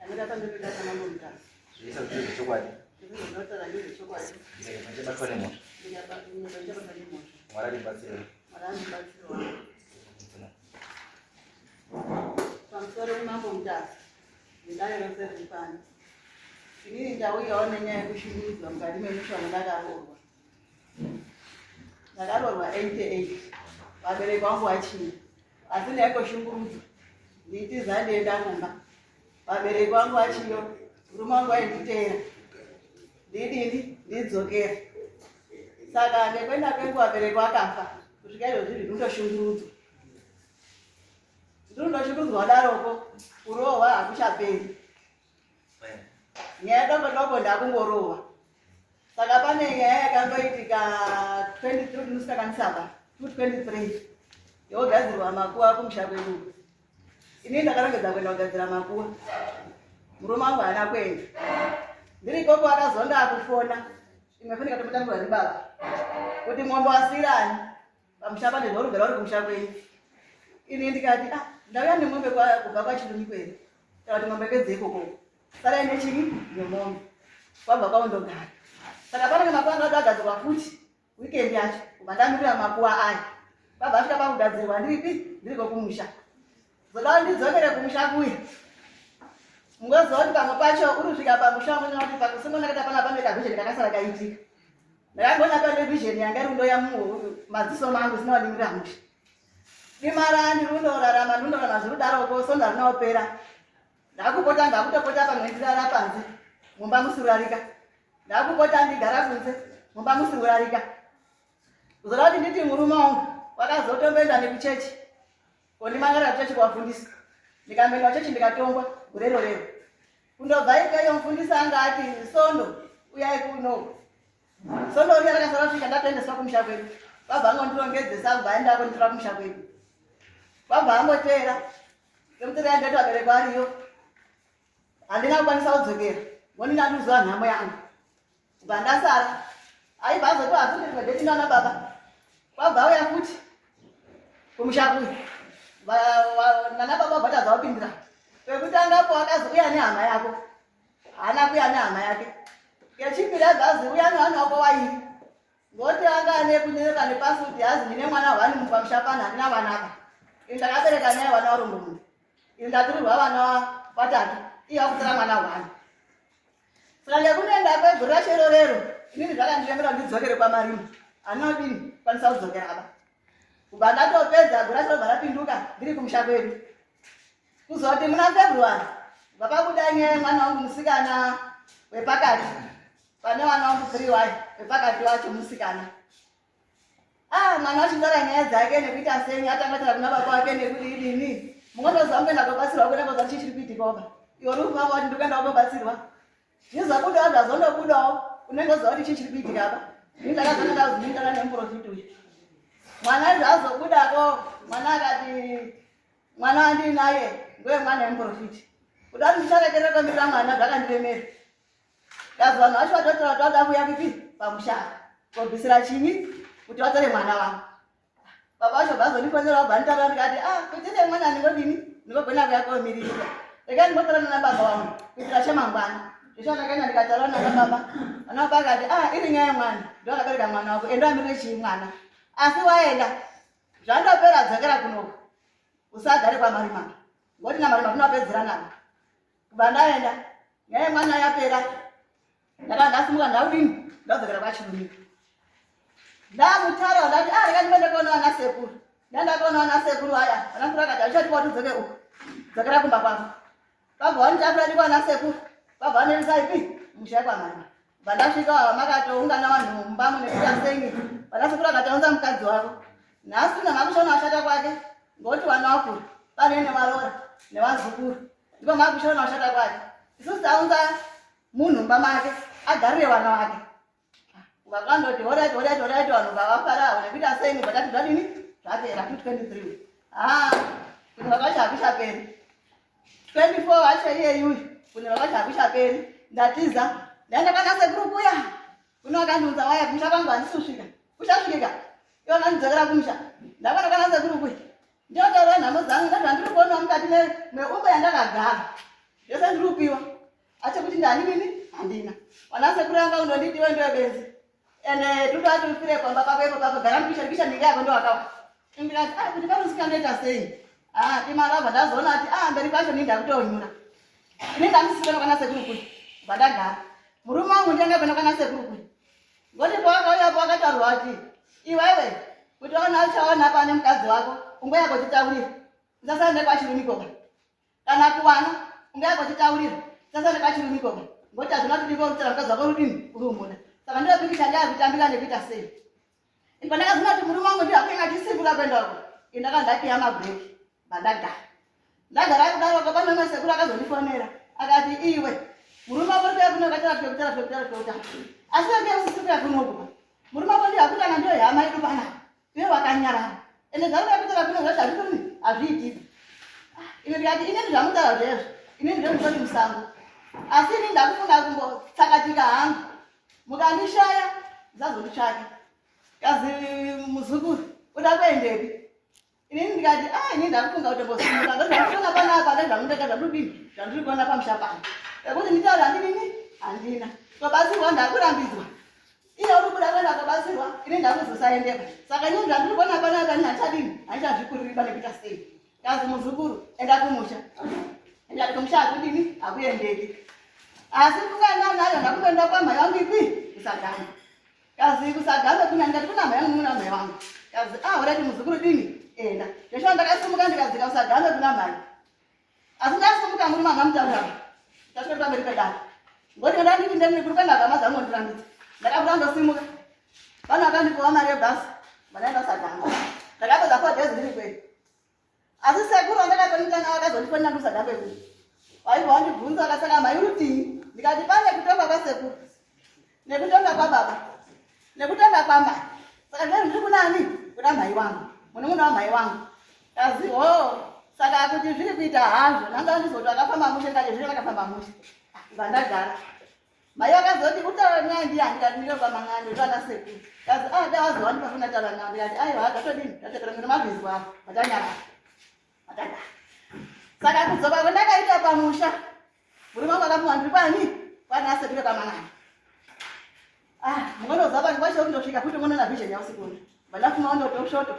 Ndamira pamberi pedare raMambo Mutasa. Zvese zviri zvechokwadi. Zvese zvandinotaura ndezvechokwadi. Ndikabatwa nemhosva. Ndikabatwa nemhosva. Mwari andibatsire. Mwari andibatsirewo. Pamusoro pemambo Mutasa nedare rose riri pano. Inini ndauyawo nenyaya yekushungurudzwa mukati memusha wandakaroorwa. Ndakaroorwa 88 vabereki vangu vachina asi ndaingoshungurudzwa ndiitiza ndienda kumba vabereki vangu vachiyo murume wangu ainditeera ndidini ndidzokera saka nekuenda kwengu vabereki vakafa kusvika izvozvi ndinotoshungurudzwa ndinotoshungurudzwa daroko kurohwa hakuchaperi nyaya doko doko ndakungorohwa saka pane nyaya yakangoitika 23 ndinosikakanisaba 223 yogadzirwa makuva kumusha kwedu ini ndakarongedza kuenda kugadzira makuva murume wangu haana kuenda ndiri ikoko akazonda akufona imwe foni ikatomutangira ndibaba kuti mombe wasirani pamusha pane zvaurugara uri kumusha kwenyu ini ndikati ah ndauya nemombe kubva kwachirumi kwere kana kuti mombe ndedzeikoko sarai nechii nemombe kwabva kwaundogara saka panenge makuva anga agadzirwa futi weekend yacho kubva ndamirira makuva aya kwabva asvika pakugadzirwa ndiripi ndiriko kumusha zoda ndidzokere kumusha kuya ungoziva kuti pamwe pacho uri kusvika pamusha unoona kuti pakusimonakata pana pane kavision kakasara kaitika ndakangona pane vision yanga iri kundoya madziso mangu isina wandimirira musha dima randi rundorarama ndundorarama zviri kudaroko sonda rinaopera ndakupota ndakutopota pamwe ndirara panze mumba musurarika ndakupota ndigara kunze mumba musurarika kuzoda kuti nditi murume wangu wakazotomboenda nekuchechi kondimangara kuchechi kwavafundisi ndikamboenda kuchechi ndikatongwa gore rorero kundobva ikeyo mufundisi anga ati sondo uyai kuno sondo riya rakasara kusvika ndatoendeswa kumusha kwedu kwabva angondirongedzesa kubva aenda konditora kumusha kwedu kwabva angoteera ndomuteera ndati vabereki variyo handina kukwanisa kudzokera ngoni ndandiziva nhamo yangu kubva ndasara aibva azoti hafuti rimwe deti nana baba kwabva auya futi kumusha kuya nana baba vabva tadza kupindira pekutangapo akazi uya nehama yako haana kuya nehama yake kechipiri abva azi uya nehana wako wairi ngoti anga ane kunyereka nepasi kuti hazi ndine mwana hwani mupamusha pano handina vanaka ini ndakabereka naye vana varongomuna ini ndaturirwa vana vatatu iye akutora mwana hwani saka ngekunoenda kwegore racho irorero inini zvakandiremera ndidzokere kwamarima anodini kwanisa kudzokera apa kubva ndatopedza gore racho robva rapinduka ndiri kumusha kwedu kuzoti muna february vapabuda nyaya yemwana wangu musikana wepakati pane vana wangu three wayo wepakati wacho musikana ah mwana wachitaura nyaya dzake nekuita sei atanga taura kuna baba wake nekuti idini mungotoziva mukuenda kobatsirwa kuenda koza chii chiri kuitika oba iwe uri kufamba wati ndikuenda kobatsirwa zvizobudawo zvazondobudawo unenge oziva kuti chii chiri kuitika apa ini ndakazona ndazimindana nemuprofiti uyu mwana zvazobudako mwana akati mwana wandinaye ngoye mwana wemuprofiti kuda kuti ndicharekerera kwamirira mwana zvakandiremera Kazi vanhu vacho vatotora toda kuuya kupi pamusha kobvisira chinyi kuti vatore mwana wangu. Baba vacho vazondifonera vabva nditaura ndikati ah kuti ne mwana ndingodini ndingogona kuya komiririra. Rega ndimbotaura nana baba wangu kuitira chamangwana. Zvesho ndakaenda ndikataura nana baba. Vana baba akati ah iri nyaya yemwana ndoakabereka mwana wako enda amirire chii mwana. Asi waenda zvandopera dzokera kunoku usagare kwamarima ngoti namarima kunopedzera navo Kubva ndaenda nyaya yemwana yapera ndakanga ndasimuka ndakudini ndadzokera kwachirumi ndamutaura ndati ah rega ndimboende kuona vana sekuru ndaenda kuona vana sekuru aya vana sekuru akati hauchati kwati udzoke uku dzokera kumba kwako kwabva wanditakura ndiko vana sekuru kwabva vanendisa ipi musha yekwamai bva ndasvika ava makatoungana vanhu mumba mune kuita sengi vana sekuru akataunza mukadzi wavo nhasi namakushona washata kwake ngokuti vana vakuru pane nevaroora nevazukuru ndipo makushona washata kwake isusu taunza munhu mumba make agarire vana vake vakandoti horaiti horaiti horaiti vanhu vavafara avo nekuita sei mubva tati zvadini zvapera 223 haa kuti vakacho hakuchaperi 24 wacho iyeyuyu kuti vakacho hakuchaperi ndatiza ndaenda kwana sekuru kuya kuno akandiudza waya kumusha kwangu handisi kusvika kuchasvikika ivo vandidzokera kumusha ndakwana kwana sekuru kuya ndotaura nhamo dzangu ndazvandiri kuonawo mukati meumba yandakagara. Zvese ndiri kupiwa. Acho kuti ndani nini handina. Vana sekuru anga undonditi iwe ndiwe benzi. Ende tuto atumfire pamba pako ipo pako gara mupisha pisha ndinge yako ndowakawa. Ndikati ah kuti panosvika ndoita sei? Ah timarava ndazoona kuti ah mberi kwacho ndini ndakutonyura. Ini ndandisiri kuenda kwana sekuru kuya. Vandagara. Murume wangu ndiye anga kuenda kwana sekuru kuya. Ngoti pawakauya apo wakataurwa kuti iwewe kuti waona uchaona pane mukadzi wako ungoya kotitaurira. Usasara nekwachirumikoka. Kana kuwana ungaya kotitaurira. Usasara nekwachirumikoka. Ngoti hazvina kuti ndiko rutsira mukadzi wako rudini uri umuda. Saka ndiyo pikicha ndaya kutambika nekuita sei. Pandakazoona kuti murume wangu ndiye akange achisimbura kuenda uko. Ini ndakanga ndakiya mabhireki bandagara. Ndagara kudaro ko pane umwe sekuru akazondifonera akati iwe murume wako uri kuya kuno akataura twekutaura twekutaura twekutaura asi wenge usisi kuya kunoku murume wako ndiye akutanga ndiyo hama yedu panapa iwe wakanyarara ende zvauri kuya kutaura kuno zvacho hazvitoni hazviitiki ine ndikati ini ndizvamutaura zvezvo ini ndizvo nditori musango asi ini ndakufunga kumbotsakatika hangu mukandishaya musazonditsvake kazi muzukuru uda kuendepi inini ndikati a ah, inini ndakufunga kuti mbosimuka ndozvandikuona panapa nezvamundeka zvandudini zvandiri kuona pamusha pano ekuti nditaura handinini handina kobatsirwa ndakurambidzwa iye uri kuda kuenda kobatsirwa ini ndakuzosaendeka saka inini zvandiri kuona panapa ini handichadini handichazvikuririba nekuita sei kazi muzukuru enda kumusha ndikati kumusha hakudini hakuendeki asi pfungwa nayo ndakutoenda kwamhai wangu ipi kusagama kazi kusagama kuna ndikati kuna mhai wangu kuna mhai wangu kazi ah urati muzukuru dini enda zveshuwa ndakasimuka ndikadzika kusagama kuna mhai asi ndasimuka murume anga mutaura tasvika pamberi pedare ngoti ndanditi ndeni kuri kuenda hama dzangu ndirambidza ndakabuda ndosimuka vana vakandipiwa mari yebhasi vandaenda kusagama ndakapedza 4 days ndiri kwedu asi sekuru vandakatoita navo vakazondifonera ndikusadambe kuno vaibva vandibvunza vakasaka mhai rutii ndikati pane kutonga kwasekuru nekutonga kwababa nekutonga kwamai saka ndinoti ndiri kunani kuna mhai wangu munun'una wamhai wangu kazi ho saka kuti zviri kuita hazvo nanga ndizoti akafamba mushe ndikati zviri vakafamba mushe vandagara Mai vakazoti kutaura nyaya ndiye handikati ndiro kwamang'ando ndivana sekuru. Kazi ah da wazowa ndipafuna taura nyaya ndikati aiwa zvatodini zvatopera ngeno mabvizwa matanyara. Matagara. Saka kudzoka kwandakaita pamusha murume wangu akamuwa ndiri kwani kwana sekuru kwamang'ando. Ah munonozwa vanhu vacho kundosvika futi unoona vision yausiku. Vandafuma wandotoshoto.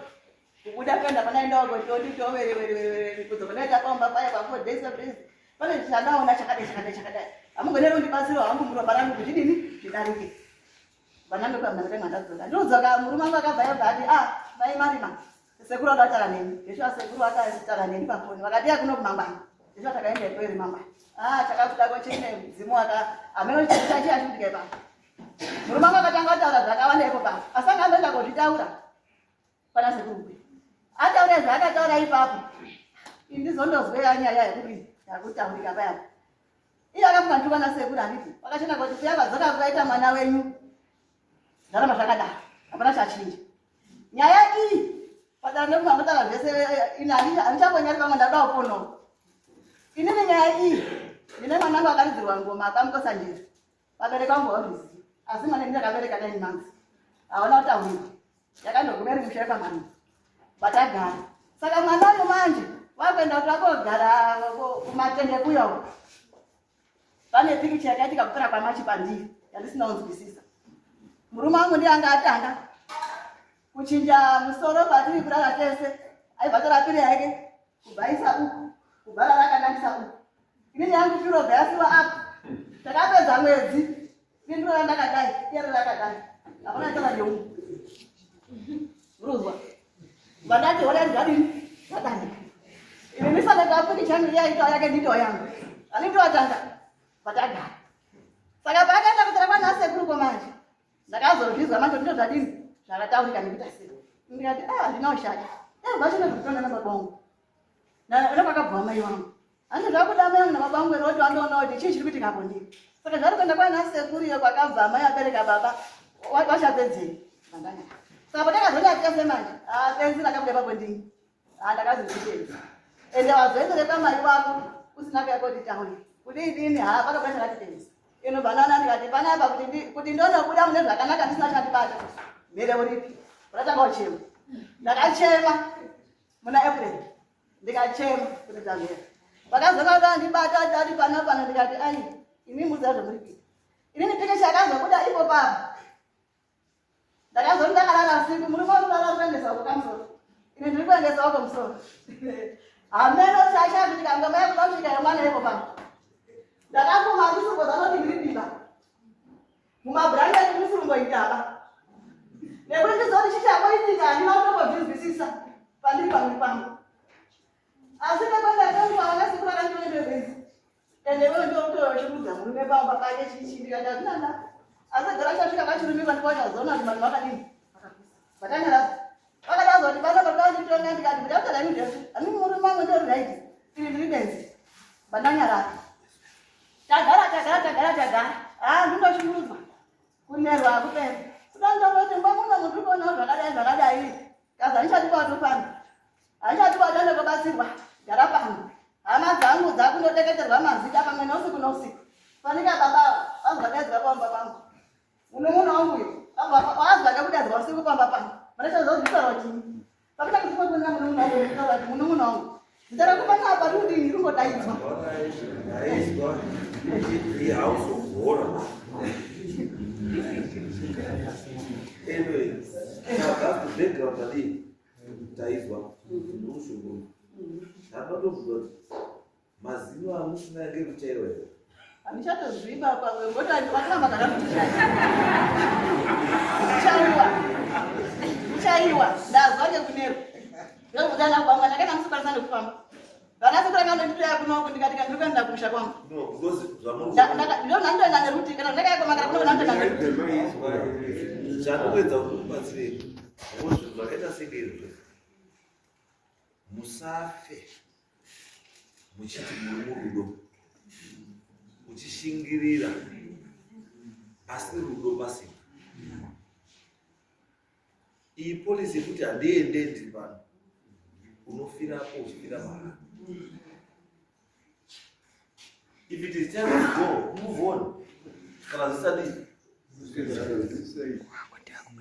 Kubuda kuenda panaendawo kototi towerewerewerere kudzoka ndaita pamba paya pa 4 days 5 days pane chandaona chakadai chakadai chakadai hamugoneri kundibatsira hangu muropa rangu kuti zvidini zvidarike vanandokamnaa ndadzoka ndodzoka murume wangu akabva yabva ati ah mai marima sekuru akataura neni zveshuwa sekuru akataura neni pafoni vakati ya kuno kumangwana zveshuwa takaenda ikweyo mangwana ah chakabudako chine mudzimu waka hameno chachiya chikutika ipapo murume wangu akatanga kutaura zvakawanda ipo papo asi anga amboenda kozvitaura pana sekuru kwe ataura zvaakataura ipapo indizondozwe yanyaya yekuti yakutaurika payapa iye akafunga ndiri kwana sekuru handiti vakachena kuti kuya vadzoka kukaita mwana wenyu zvaramba zvakadaro hapana chachinja nyaya iyi padara nekumangotaura zvese ini handichambonyari pamwe ndakuda kuponoka inini nyaya iyi ndine mwana wangu akaridzirwa ngoma akamukosanjira Vabereki vangu havazvizivi asi mwana ini ndakabereka 9 months hawana kutaurirwa yakandoguma iri musha yekwamambo vatagara saka mwana uyu manje wakuenda kuti vakogara kumatende kuya uko pane pikicha yakaitika kupera kwamachi pandiri yandisina kunzwisisa murume wangu ndiye anga atanga kuchinja musoro patiri kurara tese aibva torapire yake kubvaisa uku kubva rakanangisa uku inini yangu pirobva yasiwa apa takapedza mwedzi ini ndiro randakadai iye rakadai hapana tava neumu muruzwa vandati hona zvadini zvadani ini ndisandakapuki changu iye aitawo yake nditawo yangu anitoatanga vatagara saka paakaenda kutora kwana sekuru komanje ndakazozvizwa manje ndizvo zvadini zvakataurika nekuita sei ndikati ah handina kushata dai vacho ndozvikutonda nababa vangu ndokwakabva mai vangu hanzi zvakuda mai vangu nababa vangu here kuti vandoona kuti chii chiri kuitika apo ndiri saka zvari kuenda kwana sekuru iyo kwakabva mai vabereka baba vachapedzei vandanya saka patakazoenda tese manje ah benzi rakabuda ipapo ndini Ah, ndakazozvitenza ende wazoendere pamai wako usina kuya koti tauni kudii dini haa pakabuda chakati tenzi inobva nana ndikati panapa kuti ndonobuda mune zvakanaka ndisina chandibata mhere uripi uratanga uchema ndakachema muna april ndikachema kuti dzamhere. Vakazonga vandibata ati pano pano ndikati ai imi muziva zvamuri kuita. Inini pikicha yakazobuda ipo papa. Ndakazoti ndakarara usiku murume wangu ari kuendesa uko kamusoro. Ini ndiri kuendesa uko musoro. Hameno chacha kuti kangoma yakuda kusvika yemwana ipo papa. Ndakafuma ndisipo zanoti ndiri diba. Mumabhurangeti musurungoitaba. Nekuti ndizoti chichangoitika handina kutombozvinzwisisa pandiri pamuri pangu. Asi nekuenda kwenguva vana sekuru vakandiendebezi. Ende iwewe ndiwe kutoshungurudza murume pamba pake chichi ndikati hazvina nda. Asi gara chasvika kachirume kwandiko chazoona kuti vanhu vakadini. Vakanyaradzwa. Vakadazwa kuti basa pakuda kunditonga ndikati kuda kutaura ini zvese. Ani murume wangu ndiwe right. Ini ndiri benzi. Bandanyarara. Tagara tagara tagara tagara. Ah ndindoshungurudzwa. Kunerwa hakuperi. Kuda ndongoti mba muno munhu kuonawo zvakadai zvakadai. Kazi handichadi kwatofana. Handichadi kwatanda kubatsirwa. Gara pano. Hama dzangu dzakundodeketerwa mazita pamwe neusiku neusiku. Fanika baba vazodaidzwa pamba pangu. Munun'una wangu uyu wazwa nekudaidzwa usiku pamba pangu. Vanachazozvitaura chii? Pakuda kuti kwekuna munun'una wangu nditaura kuti munun'una wangu. Zita rako panapa rudini ringodaidzwa. Daidzwa the house of horror. Anyway, now that's the background tadii taizwa ndokushungurudza. Ndakatobvunza kuti mazino amusina ngekuchaiwa here? Handichatozvivi baba ngoti vakaramba kana kuchaiwa. Kuchaiwa ndazwa nekunerwa. Ndokutanga kufamba ndakaenda musikwanisa nekufamba. Vana sekuru vanga ndonditoya kunoku ndikati kana ndiri kuenda kumusha kwangu. No, because zvamuri Ndonandoenda neruti kana ndakaya kwamakara kuno ndandoenda neruti. Zvandikuedza kuti kubatsirei. Because zvinhu zvakaita senge izvo. Musafe muchiti muri murudo. Uchishingirira asi rudo pasina. Iyi policy yekuti handiende ndiri pano unofirapo uchifira mahara. If it is time to go, move on. Kana zvisadi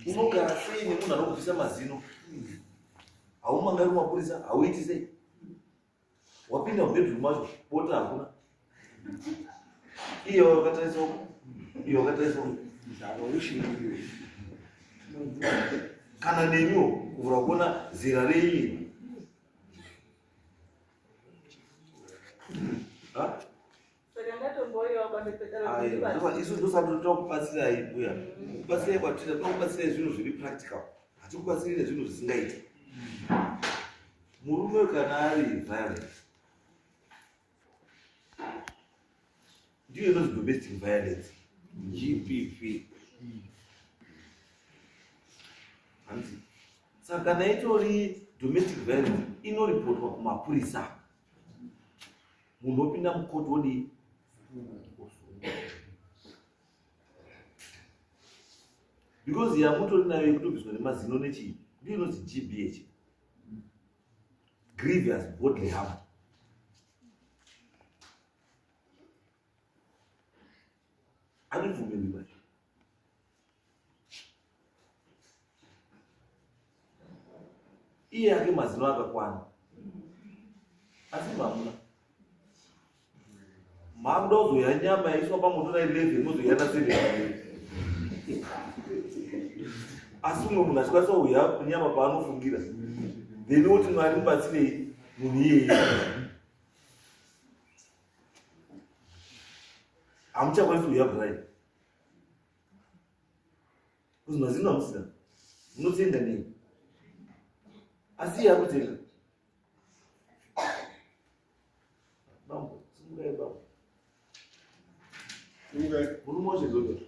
unogara sei nemunhu anokubvisa mazino? Haumangari kumapurisa, hauiti sei? Wapinda mubedroom macho, bota hakuna. Iye wakatarisa uko, iye wakatarisa uko. Kana nemiwo kuvhura kuona zera renyu. Ha? Saka ndatomboiwa kwandipetera Aiwa, isu ndosati tokubatsirai mbuya. Kubatsirai kwatiri tokubatsirai zvinhu zviri practical. Hatikubatsiri nezvinhu zvisingaiti. Murume kana ari violent ndiyo inonzi domestic violence GBV. Hanzi saka kana itori domestic violence inoripotwa kumapurisa. Munhu opinda mukoti wodii? Osungwa. Because yamutori nayo yekutobviswa nemazino nechii ndiyo inonzi GBH. Grievous bodily harm. Handibvumirwi manje. Iye ake mazino akakwana. Asi mamuna. Makuda kuzoya nyama yaiswa pamoto na 11 mozoya na 7. Asi umwe munhu achikwanisa kuuya nyama paanofungira. Then woti Mwari mubatsirei munhu iyeye. Hamuchakwanisi kuuya braai. Kuzi mazino hamusina. Munotsenga nei? Asi iye akutsenga. Bambo, simukai bambo. Simukai. Murume wacho ndoga.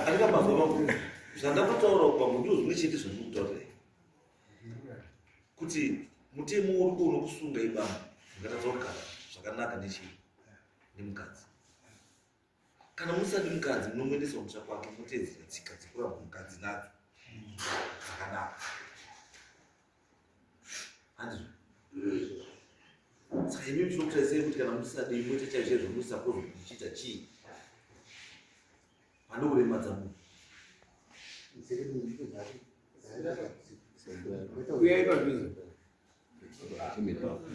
Andika mazwa bambo. Zvandakutaura bambo ndizvo zvimwe chete zvandikutaura. Kuti mutemo uri unokusunga ibambo ungatadza kugara zvakanaka nechii nemukadzi. Kana musati mukadzi munomuendesa kumusha kwake moteedzera tsika dzekuramba mukadzi nadzo dzakanaka. Handizvo? Saka imi tinokutarisai kuti kana musadi moita chaizvo chaizvo musapozvo muchiita chii? Pane kuremadza munhu.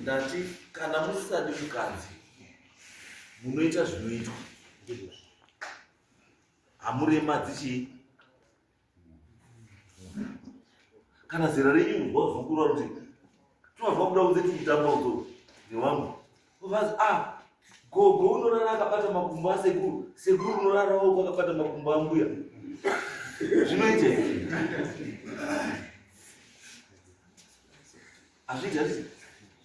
Ndati kana musisadi mukadzi munoita zvinoitwa. Hamuremadzi chii? Kana zera renyu wazukuru vanoti tinobva kuda kunze tikutamba udzo nevamwe. Vazi ah gogo unorara akabata makumbo asekuru, sekuru unorarawo akabata makumbo ambuya. Zvinoita here? Hazviiti hazviti.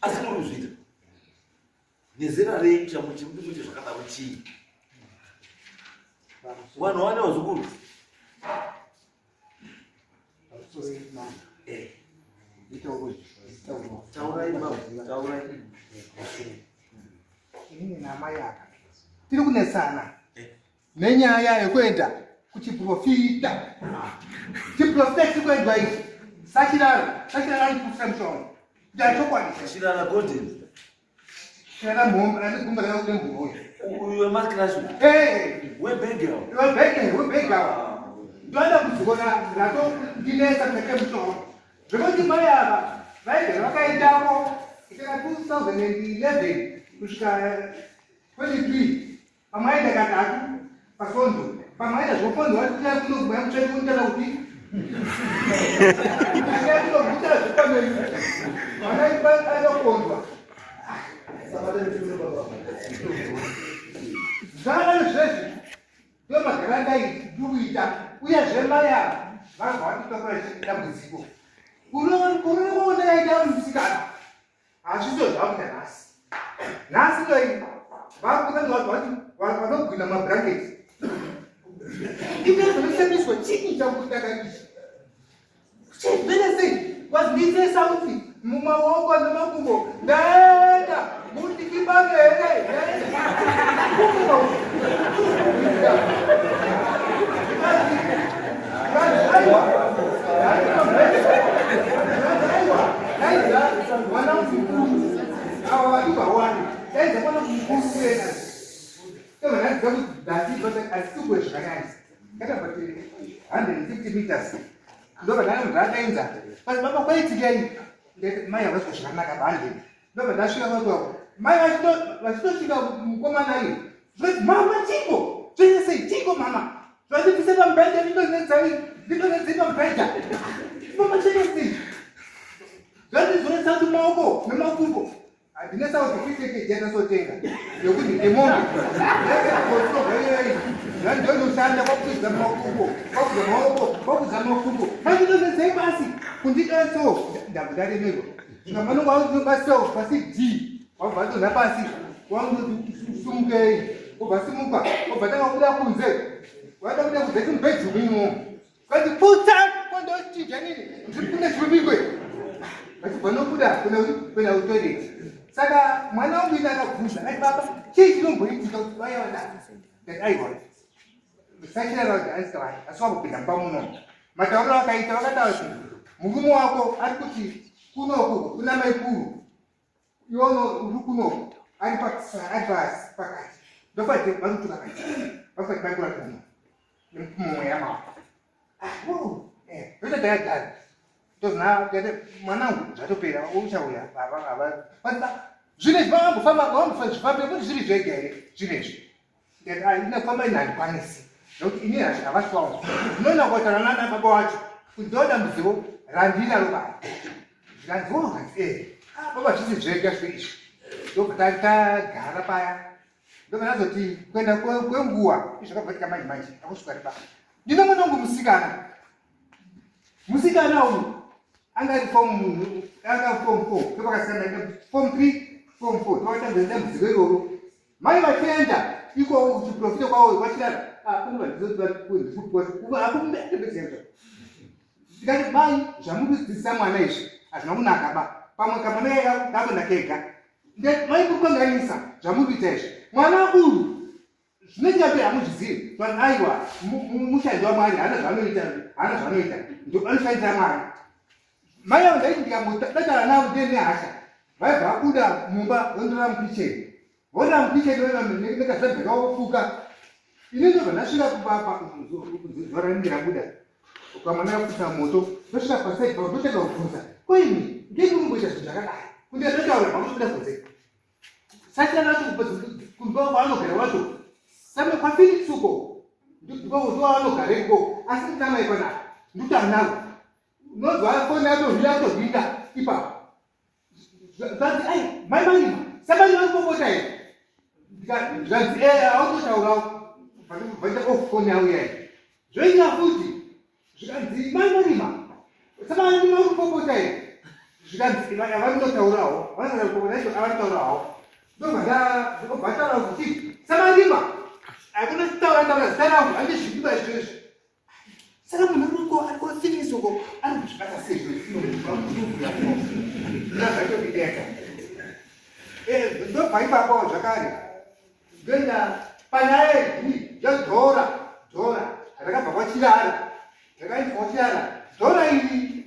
Asi muri kuzviita. Nezera renyu chamuti kuti muite zvakadaro chii? Vanhu vane vazukuru. Eh. Taurai baba, taurai. Inini namai aka tiri kunetsana eh. nenyaya yekuenda kuchiprofita. Chiprofita chiri kuendwa ichi sachiraro, sachiraro aniputira mushonga. Ndachokwadi. Chirara golden. Chirara mhomba, ane gumba rana kune mhomba. Uyu wemakrash. Eh. Webhegel. Webhegel, webhegel. Ndoda kudzikona rato ndinetsa kuita mushonga. Zvekuti mai ava vaigara vakaendako kusvika 2011 kusvika 23 pamwe aenda katatu pasondo pamwe aenda zvofondo vati kuno kumweya mutsvene kunotara kuti kunoguta zvepameni mwana aenda zvakadaro zvezvi ndo magara ndai ndikuita uyezve mai ava vanga vatotambura dambudziko kunoona ndakaita musikana Hazviso zvakuita nhasi. Nhasi ndoi vakuita vanhu vanogwina mablanket. Ite zvinoshamiswa chii chakuita kaichi. Chibvere sei? Wazindise sauti mumaoko nemakumbo. Ndaenda mundikibane here? Ndaenda. Mwana mukuru ava vati vawani daidza mwana mukuru kuenda tovanazika kuti dasi asisikwe zvakanyanyisa yakabva 150 meters ndobva ndadaidza basi baba kwaitikei mai havazwa zvakanaka bande ndobva ndasvika kwakoko mai vachitosvika mukomana iyo zvikati mama chiko zvese sei chiko mama zvandibvise pamubhedha ndidonhedzai ndidonhedzei pamubhedha mama chiko sei zvandizonetsa kuti maoko nemakumbo handina sauti fiteke janasotenga yokuti ndemombe ndonoshanda kwakudza makumbo kwakudza maoko kwakudza makumbo mandidonhedzei basi kundidonso ndabva ndaremerwa Vanonga pasi D wabva vatonha pasi wangoti sumukei wobva simuka wobva tanga kubuda kunze wada kubuda kunze chimubedroom imomo kanzi putsa kondochinja nini ndiri kune chirumikwe vachibva nobuda kuenda kutoilet saka mwana wangu ine akabvunza ai baba chii chinomboitika kuti vaya vada ndati aiwa sachirara kuti aisika asi wakupinda mumba muno matauriro akaita vakataura kuti murume wako ari kuti kunoku kuna maikuru iwono uri kunoku ari pasi pakati ndofati vari kutuka kati vafati maikuru ari kuno mumweya mavo ndoita takagara tozina mwanangu zvatopera uchauya zvinezvi vambofamba vambofamba kuti zviri zvega here zvinezvi Ndikati ah ine kufamba ini handikwanisi nekuti ini havasi kwangu. Ndinoenda kotaura nana baba wacho kuti ndo dambudziko randinaro baba. Zvikanzi wo zvikanzi eh ah baba zvisi zvega zve izvi. Ndobva tagara paya ndobva ndazoti kuenda kwenguva izvi zvakabva manje manje akusvika riba. Ndine mwana wangu musikana. Musikana uyu anga ari form anga form 4 ndopakasiyana form 3 form 4 ndopakatanga dambudziko iroro. Mai vachienda iko kuchiprofita kwavo kwachirara ah, kune vadzizokuakumbetezvo ndikati mai zvamuri kudzidzisa mwana izvi hazvina kunaka ba pamwe kamwana kakuenda kega mai kukanganisa zvamuri kuita izvi mwana uyu zvinoitika mberi hamuzvizivi vanhu aiwa mushandi wamwari haana zvaanoita haana zvaanoita anoshandira mwari mai avo ndaiti ndikangodatara navo ndiye nehasha vaibva vabuda mumba vondora mukicheni vondora mukicheni nekazambeka vofuka Ini ndobva ndasvika kumba zuva ranenge rabuda ukamwana yaputsa moto ndosvika pasaidi pavo ndotanga kubvunza ko imi ngei muri kumboita zvinhu zvakadai kunde ndotaura pakutobuda kunze satani acho kumba kwaanogara wacho same kwafelix uko ndikwaanogara ikoko asi ndinamai panapa ndikuti anavo unonzwa foni yato yatohinda ipapo zvanzi ai mai marima samari vari kupopota here zvanzi e eh, autotaurawo vaita off foni yavo yayi zvoita futi zvikanzi mai marima samari vari kupopota here zvikanzi varikutotaurawo varikutotaurawo ndobva ndataura kuti samarima akuna taura taura zita rangu handizvidiba izvozvi Saka munhu ariko ari kwaFinisi uko ari kuzvibata sei zvinozvakudeka eh, ndobva ipapo zvakare ndoenda panyaya yedhora dhora rakabva kwachirara rakaiswa kwachirara dhora iri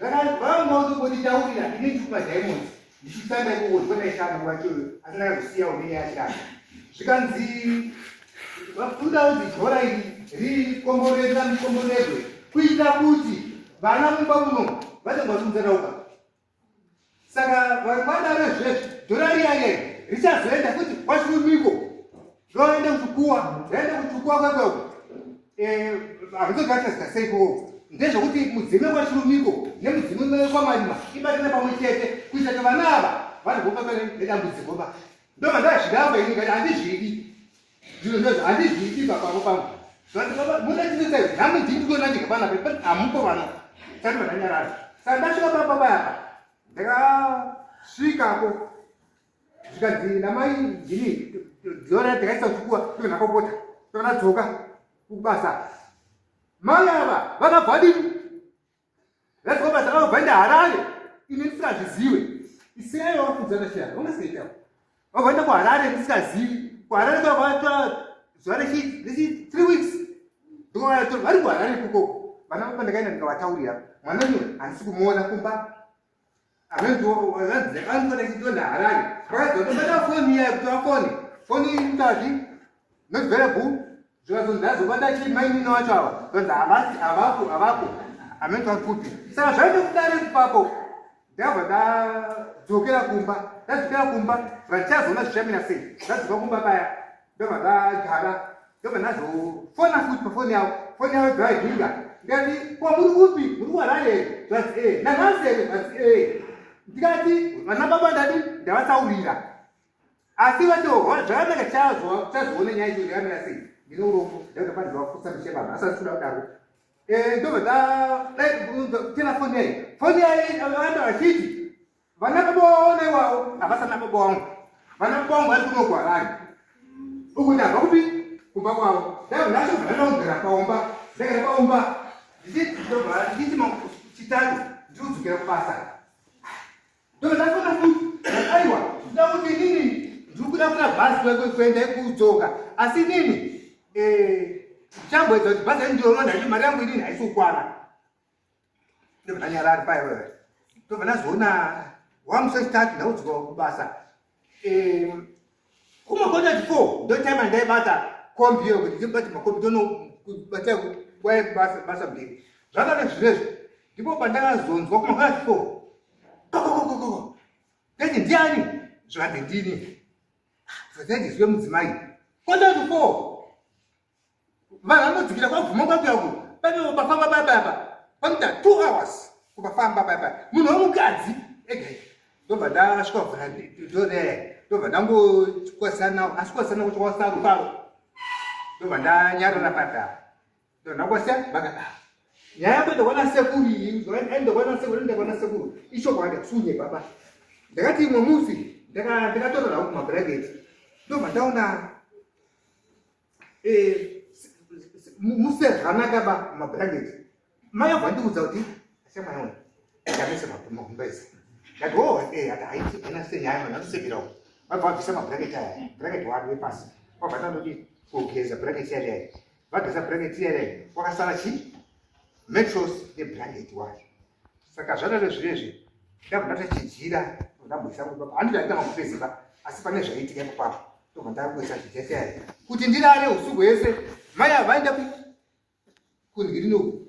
vangautombonditaurira ini ndiri kumadiamonds ndichishanda ikoko ndiko ndaishanda nguva iyoyo asi ndakazosiyawo nenyaya yachirara zvikanzi vakuda kuti dhora iri rikomborerwa mukomborerwe kuitira kuti vana mumba muno vanenge vachiunzerauka saka vadaro zvezvi dhora riya riya richazoenda futi kwachirumiko roenda kuchikuwa raenda kuchikuwa kwekoko eh, hazvizogadzirisa sei ikoko ndezvekuti mudzime kwachirumiko nemudzime kwamarima ibatane pamwe chete kuita kuti vana ava vanogopaa nedambudziko ba ndobva ndazviramba ini ngati handizvidi zviro ndozvo handizvidi baba pangu munotinetsai nhamo ndini ndikuona ndega panapa hamupo vana sati vandanyarara saka ndasvika papa payapa ndakasvikako zvikanzi namai ndini dzora ndakaisa kuchikuwa ndobva ndakopota ndobva ndadzoka kubasa mai ava vakabva dini Let's go basa vakabva enda Harare ini ndisingazviziwe isiyai wakudzana shaya ungasingaitawo vakabva enda kuHarare ndisikazivi kuHarare kwavatora zuva rechi rechi 3 weeks ndikovatora vari kuHarare ikoko vana baba ndakaenda ndikavataurira mwana uyu handisi kumuona kumba anonzi anonzi Harare vakazotobata foni iya kutora foni foni itazi not available zvikazonzi ndazobata chii mainini wacho ava zvanzi havasi havako havako hameno vari kupi saka zvaenda kudare ipapo ndabva ndadzokera kumba ndadzokera kumba zvandichazoona zvichamira sei ndadzoka kumba paya ndobva ndagara ndobva ndazofona futi pafoni yavo foni yavo bvaidhinga ndikati ko muri kupi muri kuharare here zvanzi e nanhasi here zvanzi e ndikati vana baba ndati ndavatsaurira asi vati zvakanaka chazoona nyaya icho yakamira sei ndine urombo ndakuti panzi vaputsa misha vanhu asi asikuda kudaro eh, ndobva tena foni yayi foni yayi vanda vachiti vana baba waona iwawo havasana baba wangu vana baba wangu vari kuno kuharare uku ndabva kupi kumba kwavo ndabva ndachobva ndanogara paumba ndagara paumba ndichiti chitatu ndikudzokera kubasa Ndakafona futi aiwa ndoda kuti inini ndiri kuda kuna bhazi kuenda kudzoka asi inini eh, ndichamboedza kuti bhazi ndinoona ndacho mari yangu inini haisi kukwana ndobva ndanyarari paiwe ndobva ndazoona wamusi wechitatu ndakudzoka kubasa eh, kumakota 4 ndotime andaibata kombi iyo kuti ndibate makombi ndonobata basa basa mberi zvakave zvirezvo ndipo pandakazonzwa kumakota 4 kokokokoko ndati ndiani zvikanzi ndini zvachaitizwe mudzimai kota 4 vanhu vanodzikira kwabvuma kwakuya ku pane pafamba paya paya pa panoita 2 hours kupafamba paya paya munhu wemukadzi ega ndobva ndasvika kuvhura ndore ndobva ndangokwasana asi kwasana kuti kwasarukaro ndobva ndanyarara paya paya ndobva ndakwasiya vakadaro nyaya yako ndakwana sekuru iyi ndakwana sekuru ndakwana sekuru ichokwadi hasunye baba ndakati imwe musi ndakatorera kumabraketi ndobva ndaona Eh, muse zvakanaka ba mablanketi mai abva ndiudza kuti shamwari wangu ndamisa magumbezi ndati oh eh ati haiti haina senyaya vanhu vanosekerawo vabva vabvisa mablanketi aya blanket wani wepasi vabva tandodi kugeza blanket yari yari vageza blanket yari yari wakasara chi metros neblanket wacho saka zvadaro zvirezvi ndabva ndatochijira ndamboisa handiti aita magumbezi ba asi pane zvaiitika ipapo. Ndobva ndakuisa chijese kuti ndirare usiku hwese. Mai ava vaenda kundiri uku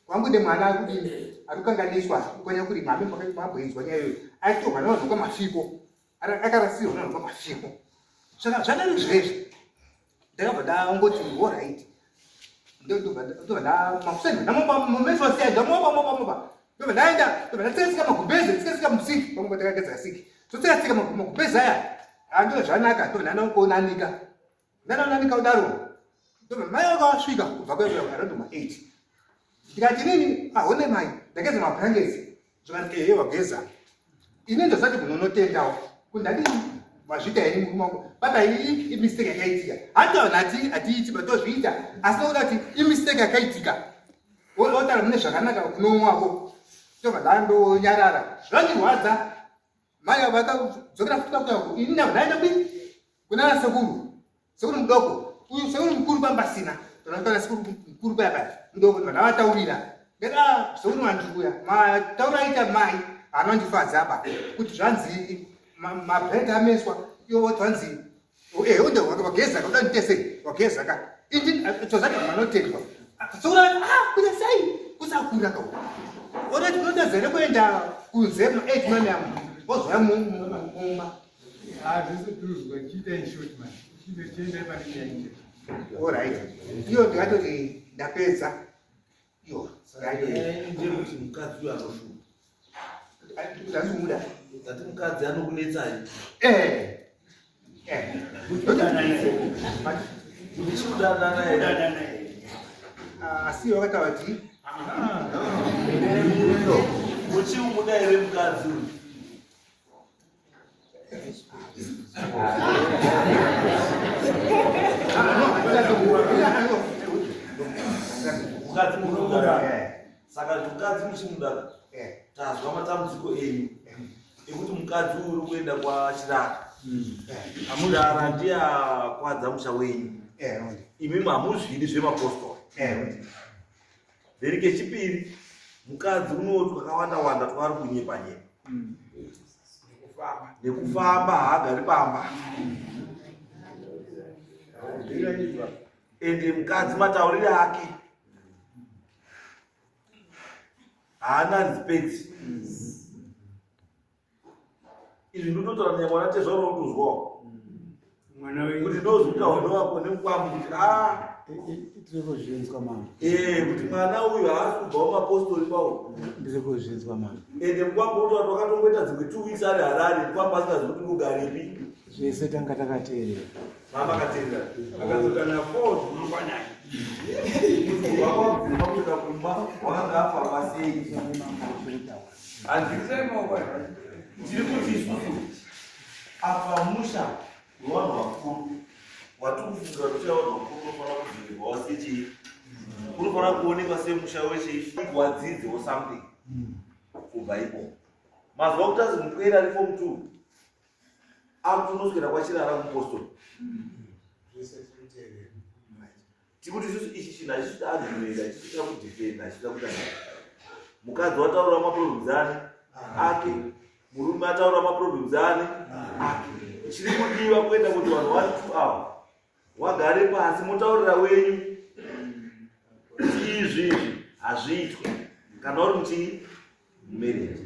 kwangu mwana ari kudini ari kukanganiswa kukonya kurima ame mamboinzwa nyaya iyoyo aitorwa nevanhu kwamasviko akarasirwa nevanhu kwamasviko saka zvadaro zvezvi ndakabva ndangoti orit ndobva ndamakuseni ndamopa ndamopa mopa mopa ndobva ndaenda ndobva ndatsika magumbeze tsika musiki pamwe ndakagadzira siki totsika tsika magumbeze aya andoo zvanaka ndobva ndanongonanika ndanonanika kudaro ndobva mai vakavasvika kubva kuya around ma 8 ndikati nini ahone mai ndageza mablankets zvikati ehe wageza ini ndosati munonotendawo kuti ndadini mazviita henyu murume wangu baba iyi imistake yakaitika hati vanhu hati hatiiti batozviita asi nokuda kuti imistake yakaitika otaura mune zvakanaka kuno wako tobva ndandonyarara zvandirwadza mai avo vakadzokera futi kwakuya ini navo ndaenda kui kuna sekuru sekuru mudoko uyu sekuru mukuru pambasina tonatora sekuru mukuru paya paya mudoko ndavataurira ndati ah sekuru mandikuya mataura aita mai anondifadza apa kuti zvanzi mabhende ameswa iwo zvanzi ehe unde wageza ka uda nditese wageza ka indi tozati vanotendwa sekuru ah kuita sei kusakura ka orati unotadza kuenda kunze ma 8 mani amu wozouya mumba Alright. Iyo ndingatoti ndapedza. Iyo. Ndekuti mukadzi uyo anoshupa. Ndazvimuda. Ndati mukadzi anokunetsai. Eh. Eh. Muchiudanana here? Asi wakataura kuti Muchiumuda here mukadzi uyu? Mukadzi munomuda. Saka mukadzi muchimuda tazwa matambudziko enyu ekuti mukadzi uyu uri kuenda kwaChirara. Chirara ndiye akwadza musha wenyu. Imimi hamuzvidi zvemapostori. Then kechipiri mukadzi unoti kwakawanda wanda twaari kunyepa nyepa nekufamba haagari pamba ende mukadzi mataurire ake haana respect izvi ndinototaura nyamwana tezvaura kutozwawo kuti ndozvitaura nowako nemukwambo kuti a ah. tiri kuzvinzwa mama eh, kuti mwana uyu haasi kubva mumapostori kwawo ndiri kuzvinzwa mama ende mukwambo utoa wakatongoita dzimwe 2 weeks ari harare mukwambo asingazi kuti kugaripi zvese tanga takateerera mama akateerera akadzoka na 4 mangwanani wakabvuma kuenda kumba wakanga afamba sei Tiri kuti isusu apa musha wevanhu vakuru watiri kufungira kuti vanhu vakuru unofanira kudzivirwawo sechii unofanira kuonekwa semusha wechii wadzidzewo something kubva ikoko mazuva kuti azi mupwere ari form 2 akuti unoswera kwachirara mupostori Tikuti isusu ichi chinhu hachisi kuda argument, hachisi kuda kudefend, hachisi kuda kuita mukadzi wataura maproblems ani ake, murume ataura maproblems ani ake. Chiri kudiwa kuenda kuti vanhu vari two ava wagare pasi motaurira wenyu kuti izvi izvi hazviitwe kana uri muchii mumarriage.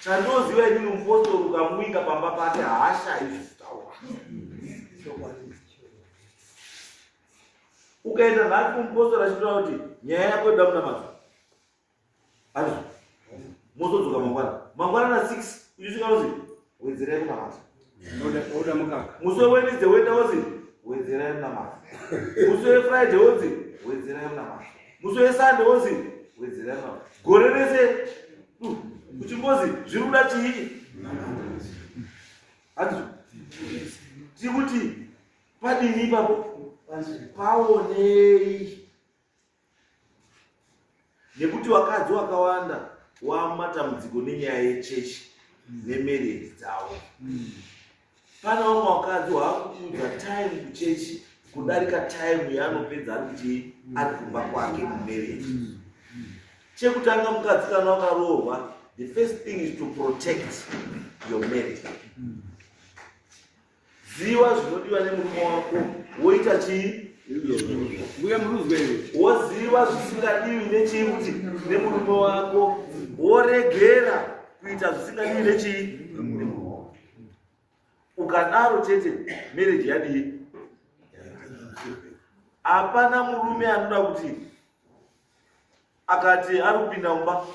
Chandoziva inini mupostori ukamuinga pamba pake haashayi zvekutaura. Ukaenda nhasi kumupostori achitaura kuti nyaya yako yoda munamato azvo mozodzoka mangwana mangwana na 6 uchisvika uzi wedzerai kunamata Oda mukaka. Musi weWednesday woenda wozi wedzerai munamato. Musi weFriday wozi wedzerai munamato. Musi weSunday wozi wedzerai munamato. Gore rese uchingozi zviri kuda chii? Handizvo? Tiri kuti Padini ipapo? Paonei. Nekuti vakadzi wakawanda wamatambudziko nenyaya yechechi nemarriage dzavo. Pane vamwe vakadzi waakupedza time kuchechi kudarika time yaanopedza ari kuti ari kumba kwake mumarriage. Chekutanga mukadzi kana wakaroorwa, the first thing is to protect your marriage. Ziva zvinodiwa nemurume wako woita chii? Mbuya muruzwa here? Woziva zvisingadiwi nechii kuti nemurume wako woregera kuita zvisingadiwi nechii? Ukadaro chete marriage yadii? Hapana murume anoda kuti akati ari kupinda mumba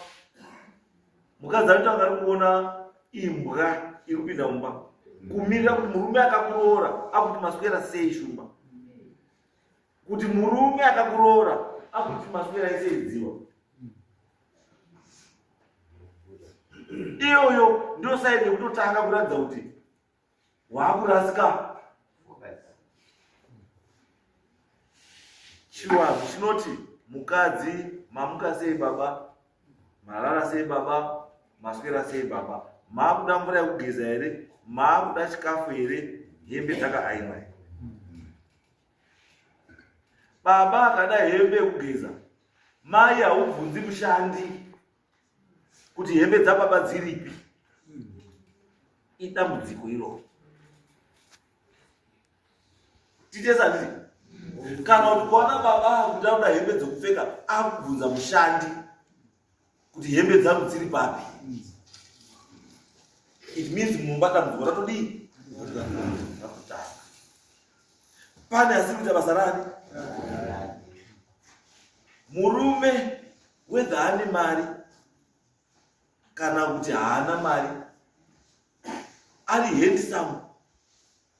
mukadzi anotanga ari kuona imbwa iri kupinda mumba kumirira kuti murume akakuroora akuti maswera sei shumba kuti murume akakuroora akuti maswera sei dziwa iyoyo ndiyo saini yekutotanga kuratidza kuti waakurasika chivanhu chinoti mukadzi mamuka sei baba marara sei baba maswera sei baba maakuda mvura yekugeza here maakuda chikafu here hembe dzakaainwa here baba akada hembe yekugeza mai haubvunzi mushandi kuti hembe dzababa dziripi idambudziko iroro titese handiti kana kuti kuona baba kuti anoda hembe dzekupfeka akubvunza mushandi kuti hembe dzangu dziri papi it means mumba dambudziko ratodii ratotanga pane asiri kuita basa rani murume whether ane mari kana kuti haana mari ari handsome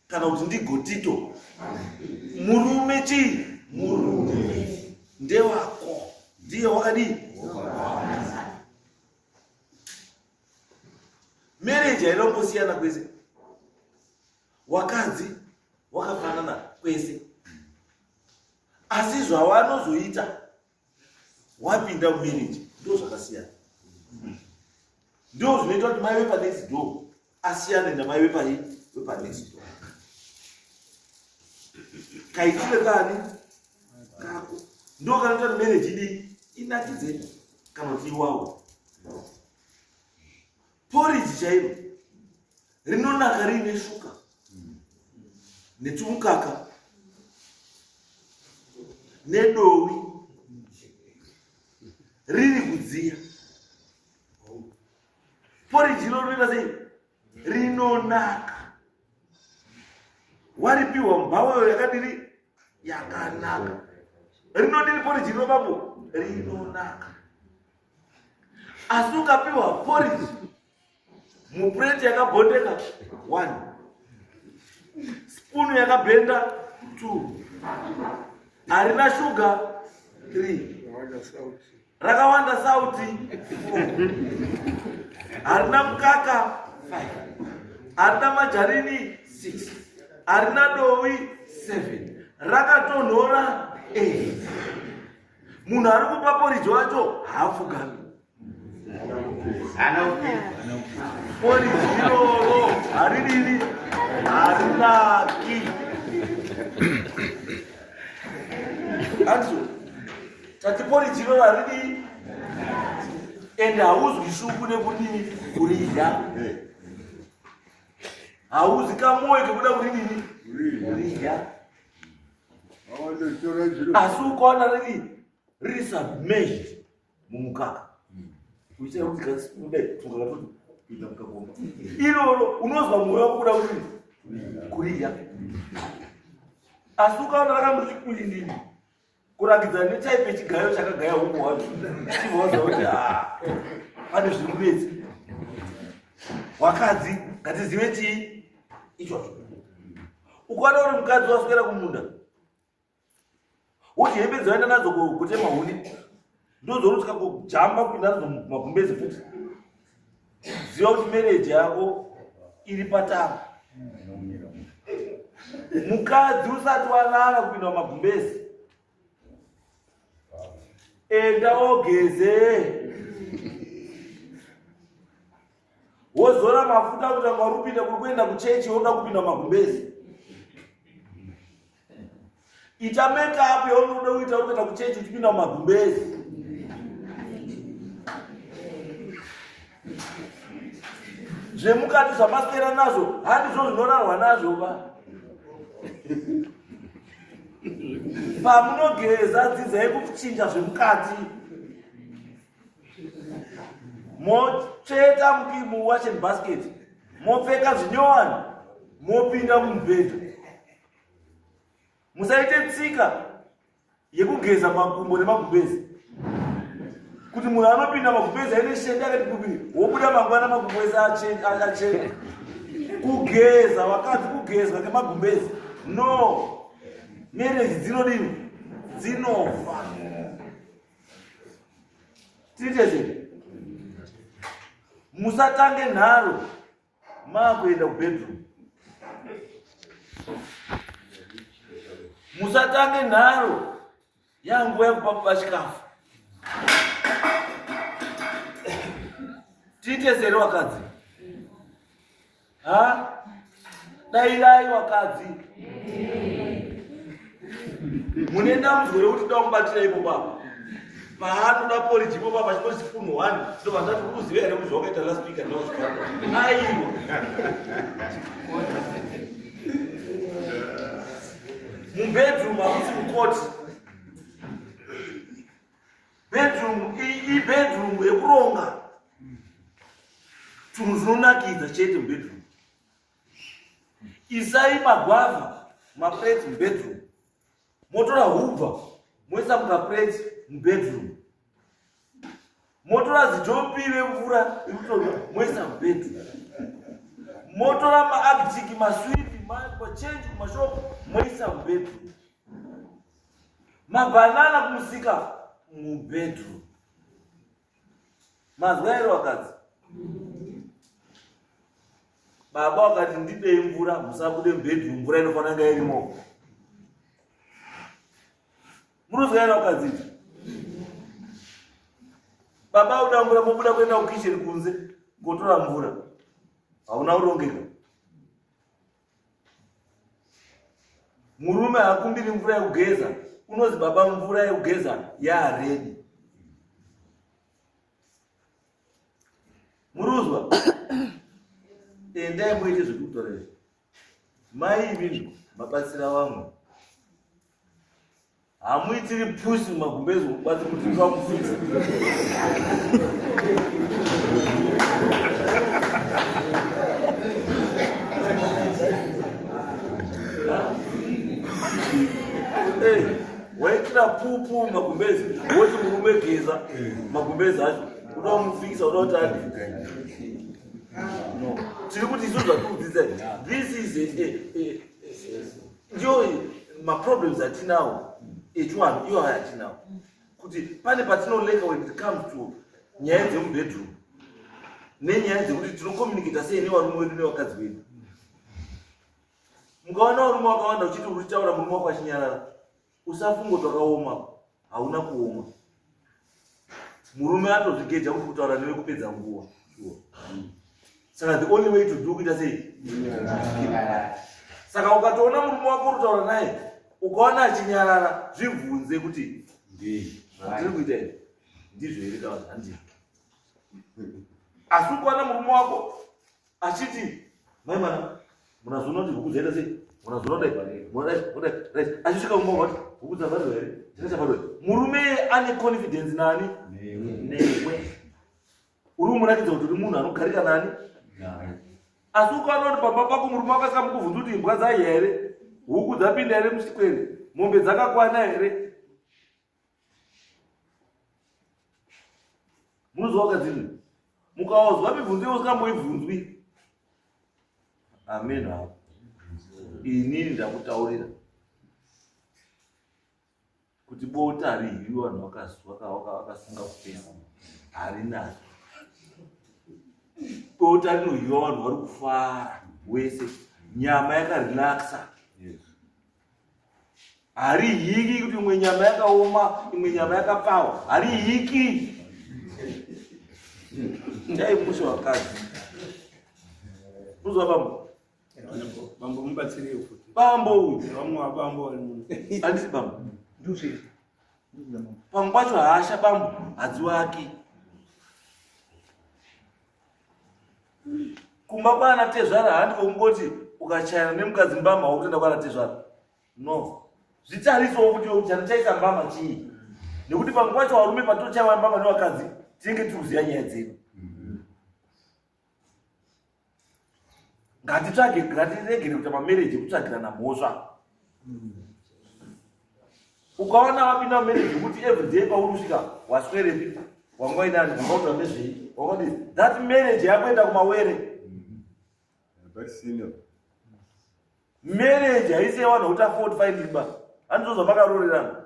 kana kuti ndigotito murume chii murume ndewako ndiye wakadii marriage haina kumbosiyana kwese wakadzi wakafanana kwese asi zvawanozoita wapinda mumarriage ndo zvakasiyana ndo zvinoita kuti mai vepanext door asiyane namai vepai vepanext door kaitire kani kako ndo kanoita kuti marriage idii inakidze kana kuti iwawo porridge chairo rinonaka riine shuka netumukaka nedowi riri kudziya poriji iro rinoita sei rinonaka waripiwa mubhawayo yakadiri yakanaka rinodiri poriji rino bambo rinonaka asi ukapiwa poriji mupureti yakabondeka one spunu yakabhenda two harina shuga three rakawanda sauti four harina mukaka five harina majarini six harina dowi seven rakatonhora eight munhu ari kupa poriji wacho haafugami poriji iroro haridini harinaki anzo tati poriji iroro haridii ende hauzwi shuku nekudini kuridya hauzi kamoyo kekuda kuridini kuridya asi ukaona riri riri submerged mumukaka uchiita kuti kasude mukaka toti kuita mukagomba iroro unozwa mwoyo wako kuda kuti kuridya asi ukaona rakamboti kulindini kurakidza netaipe yechigayo chakagaya huku hwacho chibva waziva kuti ah, pane zviri kunetsa wakadzi ngatizive chii ichocho ukaona uri mukadzi waswera kumunda woti hembe dzawaenda nadzo kutema huni ndodzorutsika kujamba kupinda nadzo magumbezi futi ziva kuti mereji yako iri patama mukadzi usati walala kupinda mumagumbezi enda ogeze wozora mafuta kuti anga uri kupinda kuri kuenda kuchechi woda kupinda mumagumbezi ita makeup yaunoda kuita uri kuenda kuchechi uchipinda mumagumbezi zvemukati zvamaswera nazvo handizvo zvinorarwa nazvo ba. Pamunogeza dzidzai kuchinja zvemukati. Motsveta muwashing basket, mopfeka zvinyowani, mopinda mumubhedha. Musaite tsika yekugeza makumbo nemagumbezi kuti munhu anopinda magumbezi aine shende akati kupiri wobuda mangwana makumbo ese achena. Kugeza vakadzi kugezwa ngemagumbezi no marriage dzinodini dzinofa. Tiite musatange nharo maakuenda kubedroom. Musatange nharo yanguva yekupa baba chikafu. Tiite sere wakadzi. Ha? Dairai wakadzi. Mune dambudziko rekuti da mubatira ipo baba. Paanoda porridge ipo baba chino spoon one. Ndobva ndati ukuziva here kuti zvawakaita last week and now Aiwa. Mubedroom hamusi mukoti. Bedroom ibedroom yekuronga tunhu tunonakidza chete mubedroom. Isai magwavha maplates mubedroom, motora hubva moisa mukaplate mubedroom, motora zijopi remvura irikutorwa moisa mubedroom, motora maarctic maswiti machenji kumashopu moisa mubedroom, mabhanana kumusika mubedroom. Mazwa here wakadzi? Baba wakati ndipei mvura, musabude mubedroom, mvura inofanira kunge irimo. Munozwa here wakadzi? Baba uda mvura, mobuda kuenda kukitchen kunze kotora mvura. Hauna kurongeka. Murume haakumbiri mvura yekugeza, unozi baba mvura yekugeza yaaredi. Muruzwa, endai muite zvekutaura izvi. Mai imimi mabatsira vamwe, hamuitiri pusi mumagumbezi kubatsi kuti vamufisa. Waitira pupu magumbezi woti murume geza magumbezi acho uda kumufikisa uda kuti adi no tiri kuti isu zvatikudzidza this is ndiyo maproblems atinawo echiwanhu iyo aya atinawo kuti pane patinoleka when it comes to nyaya dzemubedroom nenyaya dzekuti tinocommunicata sei nevarume vedu nevakadzi vedu. Mukaona varume vakawanda uchiti uri kutaura murume wako achinyarara, usafunga kuti wakaoma, hauna kuoma. Murume atozvigeja kuti kutaura newe kupedza nguva. Saka the only way to do kuita sei? Saka ukatoona murume wako uri kutaura naye ukaona achinyarara, zvibvunze kuti zvandiri kuita izvi ndizvo here kana kuti handizvo. Asi ukaona murume wako achiti mai mwana munazoona kuti huku dzaita sei, munazoona kudai, munadai, munadai, right, achisvika kumba wati huku dzavharirwa here, dzakachavharirwa here. Murume ane confidence nani? Newe. Uri kumuratidza kuti uri munhu anogarika nani? Asi ukaona kuti pamba pako murume wako asingamukubvunzi kuti imbwa dzaiya here, huku dzapinda here muchikwere, mombe dzakakwana here, munozwa wakadzini mukaozwa mibvunzo iwo usingamboibvunzwi. Amen. Havo inini ndakutaurira kuti bota harihiwi vanhu vakasunga kupesa, harinaki. Bota rinohiwa vanhu vari kufara wese, nyama yakarelaxa. Harihiki kuti imwe nyama yakaoma imwe nyama yakapfawa, harihiki. Dai mushe wakadzi uzwa bambo. Bambo mubatsirei futi. Bambo uyu. Vamwe vabambo vari muno. Handisi bambo. Nduzve. Pamwe pacho hasha bambo hadziwaki. Kumba kwana tezvara handi kungoti ukachayana nemukadzi mbama wakutoenda kwana tezvara. No, zvitarisowo kuti iwe chandichaisa mbama chii, nekuti pamwe pacho varume patinochaiwa mbama nevakadzi tinenge tiri kuziva nyaya dzedu. Ngatitsvage, ngatiregere kuita mamereji ekutsvagirana mhosva. Ukaona wapinda mumereji yekuti everyday pauri kusvika waswerepi, wanga uinani, wanga utaura nezvei, wanga that marriage yakuenda kumawere. Marriage haisi yevanhu kuti afford find imba, handizvo zvamakaroorerana.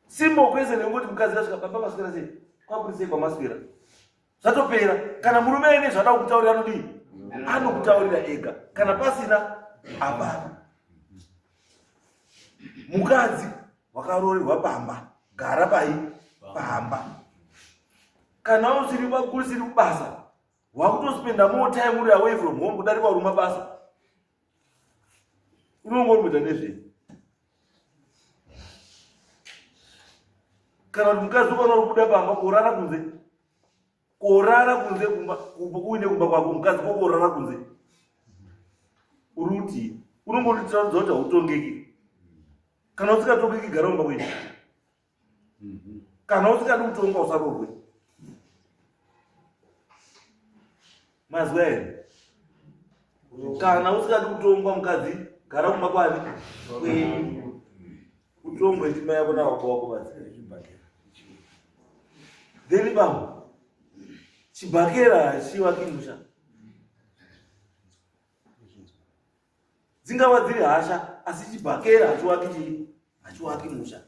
Simple question yekuti mukadzi asvika baba maswera sei, kwakuri sei kwamaswera, zvatopera. Kana murume aine zvaada kukutaurira anodii? Anokutaurira ega. Kana pasina hapana. Mukadzi wakaroorerwa pamba, gara pai pamba. Kana usiri usiri kubasa, wakutospenda more time uri away from home kudarika uri mabasa. Unonge uri kuita nezvei? Kana kuti mukadzi ukaona uri kubuda pamba kurara kunze, korara kunze kumba uine kumba kwako, mukadzi kokorara kunze uri kuti unongotitaridza kuti hautongeki. Kana usingatongeki gara kumba kwenyu. Kana usingadi kutonga usarorwe. Mazwa here? Kana usingadi kutongwa mukadzi gara kumba kwani kwenyu, utongwe ndima yako nababa wako badzi. Then bambo chibhakera hachiwaki musha. Dzingava dziri hasha, asi chibhakera hachiwaki chii, hachiwaki musha.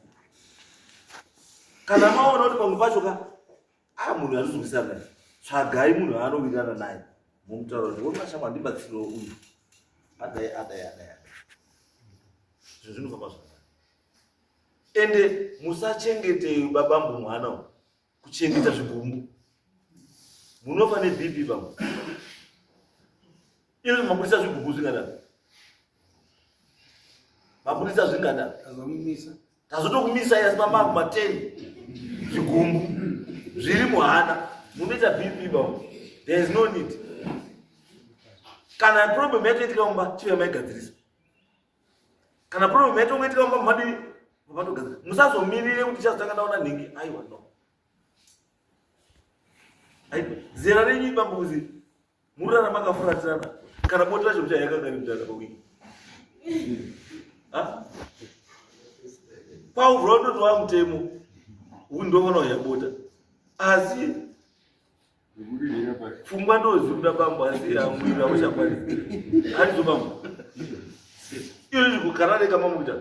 Kana maona kuti pamwe pacho ka a munhu anozwisana naye, tsvagai munhu aanowirirana naye, mumutaura kuti wemashamwa ndibatsirewo uyu, adai adai adai adai, zvinhu zvinofamba zvakanaka. Ende musachengete babambo mwana uyu kuchengeta zvigumbu, munofa nebp pamwe. Izvi mabudisa zvigumbu zvingada, mabudisa zvingada, tazotokumisa asi pamaku ma10 zvigumbu zviri muhana, munoita bp pamwe. There is no need. Kana problem yatoitika mumba, chive maigadzirisa. Kana problem yatongoitika mumba, madii matogadzira. Musazomirire kuti chazotanga ndaona nhingi. Aiwa, no, aiwa, zera renyu ibambuzi murara makafuratirana. Kana bota racho muchayakanga rimutana pawiki kwauvura undoti wa mutemo uyu ndofana kuya bota, asi pfungwa ndodzikuda bambo, asi amwiri auchakwanisi. Handizo bambo, iyo zvikukarareka mamukuita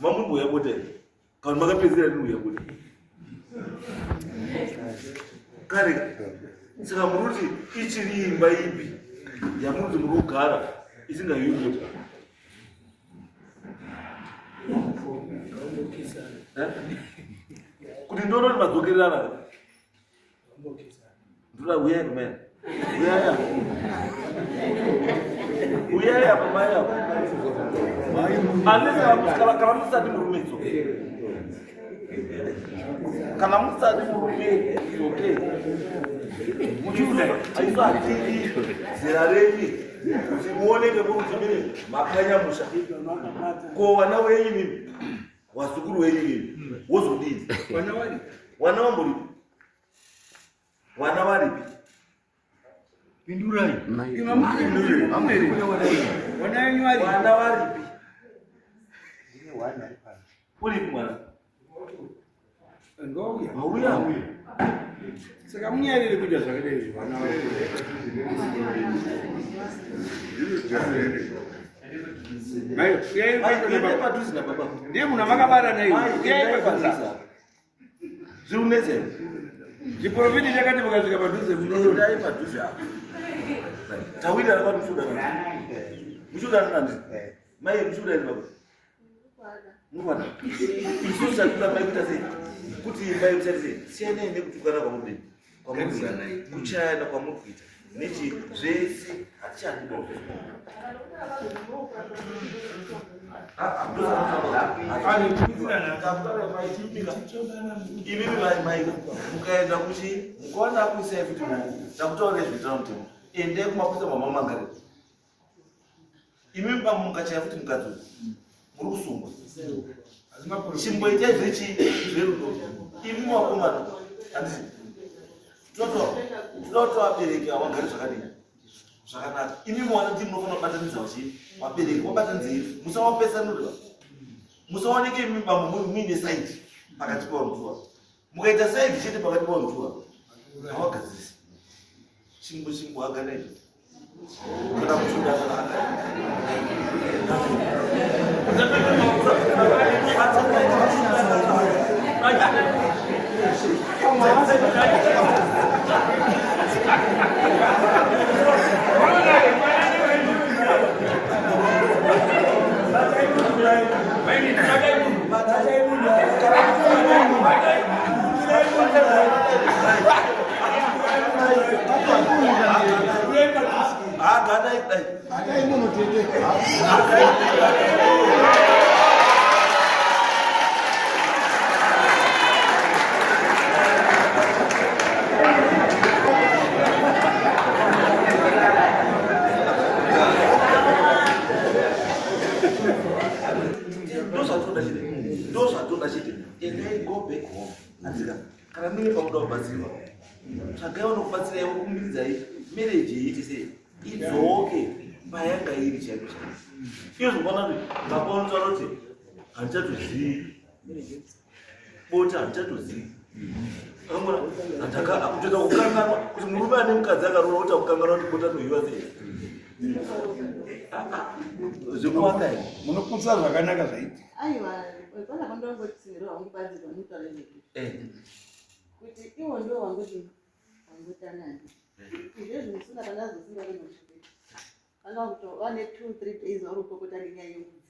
mamuri kuuya bota here? Kana makapedzera rini kuuya bota kare? Saka muri kuti ichiri imba ipi yamuri kuti muri kugara isingaiwi bota? Kuti ndoroti madzokererana, ndoda uyai kumene, uyai apa, uyai apa, mai apa. Unless kana musati murume, it's okay. Kana musati murume, it's okay. Muchiuda aiso hatidi zera renyu kuti muoneke muri kuti mini makanya musha. Ko vana wenyu mimi, wazukuru wenyu mimi wozodii? Wana wamboripi? Wana varipi? Pindurai. Wana varipi? Uripi mwana? Ngouya. Wauya. Saka munyarire kuita zvakadai izvi vana. Mai, uyai Mai, padhuze endai nababa. padhuze nababa. Ndiye munhu amakabara naye. Mai, Uyai endai padhuze. padhuze. Zviri kunetsa here? Chiprofiti chakati mukasvika padhuze munoona. Endai padhuze apa. Tawirana kwati muchiudanana. Muchiudanana ndizvo. Mai, muchiudanana baba. Murikuona? Isusu chatinoda mai kuita sei? Kuti imba yedu sei? Siyanai nekutukana kwamuri kwamuri kuita, kuchayana kwamuri kuita. Nechi zvese hatichadi baba. Imimi mai mai mukaenda kuchi mukaona akuisai futi maoko, takutaura zvinoita mutemo, endai kumapurisa mamamangare. Imi bambo mukachaya futi mukadzi uyu muri kusungwa. Chimboitai zvechi zverudo. Imi wakomana handiti toda kuti vabereki havagari zvakadini zvakanaka. Imi mwana ndimi munofanira kubatanidza vachi vabereki wabatanidzei musawapesanurira musaoneke imi bambo muri muine saidi pakati pevanhu tuwa mukaita saidi chete pakati pevanhu tuwa hawagadzirisi chimbo chimbo hagana izvo kana kuchunda Ndozvatoda chete, ndozvatoda chete. Endai, go back home. Andika, kana muine pamuda kubatsirwa, tsvagai vanokubatsirai vokumiridzai marriage iite sei idzoke payanga iri chaipo chaipo. Iyo zvokwana kuti baba vanotaura kuti handichatozivi bota handichatozivi kutoita kukanganwa kuti murume ane mukadzi akaroora kuti akukanganwa kuti bota rinohiwa sei zvekuwaka here munoputsa zvakanaka zvaitika aiwa pana pandangotsinhiro hangu badzi vanotaura izvozvo kuti iwo ndo wangoti wangotanani izvezvi musina pandazosinga kunosvika vanga kuto vane 2 3 days vari kupopota nenyaya yembudzi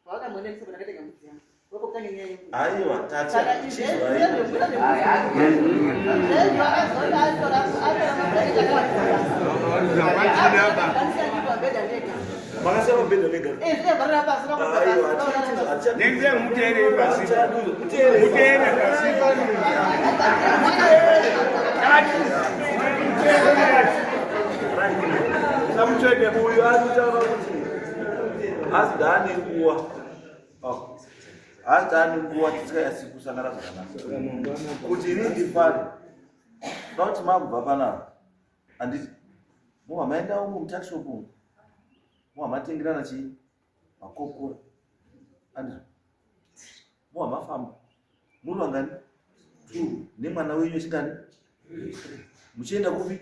vakamboendesa pandakatenga mbudzi yangu vapopota nenyaya yembudzi aiwa saka izvezvi izvezvi akazoda atora atora mabhureki akawandisa ndega makasiya mabhedha mega zvinevarira pasi Nenzira muteere pasi. Muteere pasi. Samutsvene uyu ari kutaura kuti hazi ndaane nguva hazi ndaane nguva tisikanyatsi kusangana zvakanaka kuti ini ndifare da kuti makubva panapa handiti mobva maenda umu mutakishop umu mobva matengerana chii makokora andizvo mobva mafamba muri vangani two nemwana wenyu wechingani muchienda kupi